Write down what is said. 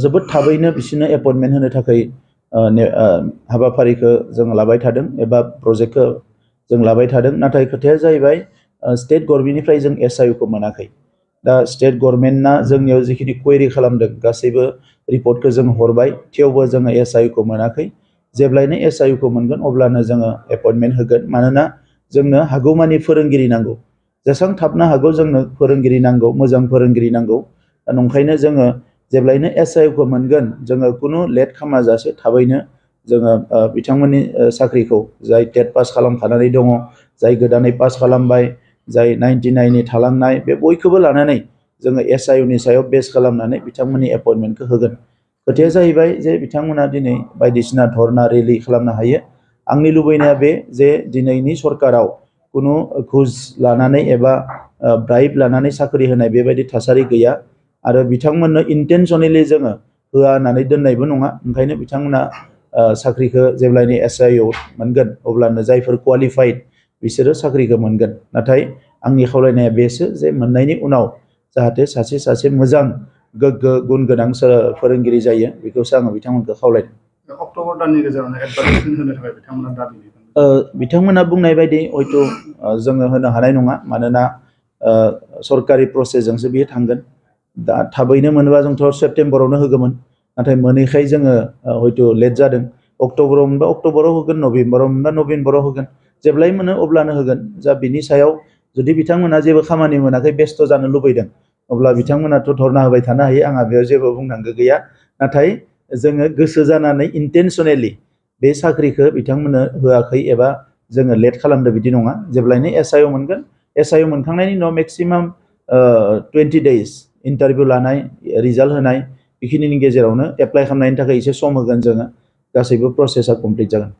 जोबोद थाबैनो बिसोरनो एपइन्टमेन्ट होनो थाखाय हाबाफारिखौ जों लाबाय थादों एबा प्रजेक्टखौ जों लाबाय थादों। नाथाय खोथाया जाहैबाय स्टेट गभर्नमेन्टनिफ्राय जों SIU खौ मोनाखै। दा स्टेट गभर्नमेन्टआ जोंनियाव जिखिनि क्वेरि खालामदों गासैबो रिपर्टखौ जों हरबाय, थेवबो जोङो SIU खौ मोनाखै। जेब्लायनो SIU खौ मोनगोन अब्लानो जोङो एपइन्टमेन्ट होगोन। मानोना जोंनो हागौमानि फोरोंगिरि नांगौ, जेसेबां थाबनो हागौ जोंनो फोरोंगिरि नांगौ, मोजां फोरोंगिरि नांगौ। दा नंखायनो जोङो जेब्लायनो SIU खौ मोनगोन जोङो खुनु लेट खालामाजासे थाबैनो जोङो बिथांमोननि साख्रिखौ जाय टेट पास खालामखानानै दङ, जाय गोदानै पास खालामबाय, जाय 99नि थालांनाय, बे बयखौबो लानानै जोङो SIU नि सायाव बेस खालामनानै बिथांमोननि एपइन्टमेन्टखौ होगोन। खोथाया जाहैबाय जे बिथांमोना दिनै बायदिसिना धरना रेलि खालामनो हायो। आंनि लुबैनाया बे जे दिनैनि सरकाराव खुनु घुस लानानै एबा ब्राइब लानानै साख्रि होनाय बेबायदि थासारि गैया। आरो बिथांमोननो इन्टेनसनेलि जोङो होआ होननानै दोननायबो नङा। ओंखायनो बिथांमोना साख्रिखौ जेब्लायनो SIU मोनगोन अब्लानो जायफोर क्वालिफाइड बिसोरो साख्रिखौ मोनगोन। नाथाय आंनि खावलायनाया बेसो जे मोननायनि उनाव जाहाथे सासे मोजां गोग्गो गुन गोनां फोरोंगिरि जायो, बेखौसो आङो बिथांमोनखौ खावलायदों। अक्ट'बर दाननि गेजेरावनो एडभार्टाइजमेन्ट होनो थाखाय बिथांमोना दाबि बिथांमोना बुंनाय बायदि हयथ' जोङो होनो हानाय नङा। मानोना सरकारि प्रसेसजोंसो बियो थांगोन। दा थाबैनो मोनोबा जोंथ' सेप्तेम्बरावनो होगौमोन, नाथाय मोनैखाय जोङो हयथ' लेट जादों। अक्ट'बराव मोनबा अक्ट'बराव होगोन, नभेम्बराव मोनबा नभेम्बराव होगोन, जेब्लाय मोनो अब्लानो होगोन। जा बिनि सायाव जुदि बिथांमोना जेबो खामानि मोनाखै, बेस्थ' जानो लुबैदों, अब्ला बिथांमोनाथ' धरना होबाय थानो हायो, आंहा बेयाव जेबो बुंनांगौ गैया। नाथाय जोङो गोसो जानानै इन्टेनसनेलि बे साख्रिखौ बिथांमोननो होआखै एबा जोङो लेट खालामदो बिदि नङा। जेब्लायनो SIU मोनगोन, SIU मोनखांनायनि उनाव मेक्सिमाम 20 days इन्टारभिउ लानाय, रिजाल्ट होनाय, बेखिनिनि गेजेरावनो एप्लाइ खालामनायनि थाखाय एसे सम होगोन जोङो। गासैबो प्रसेसा कमप्लिट जागोन।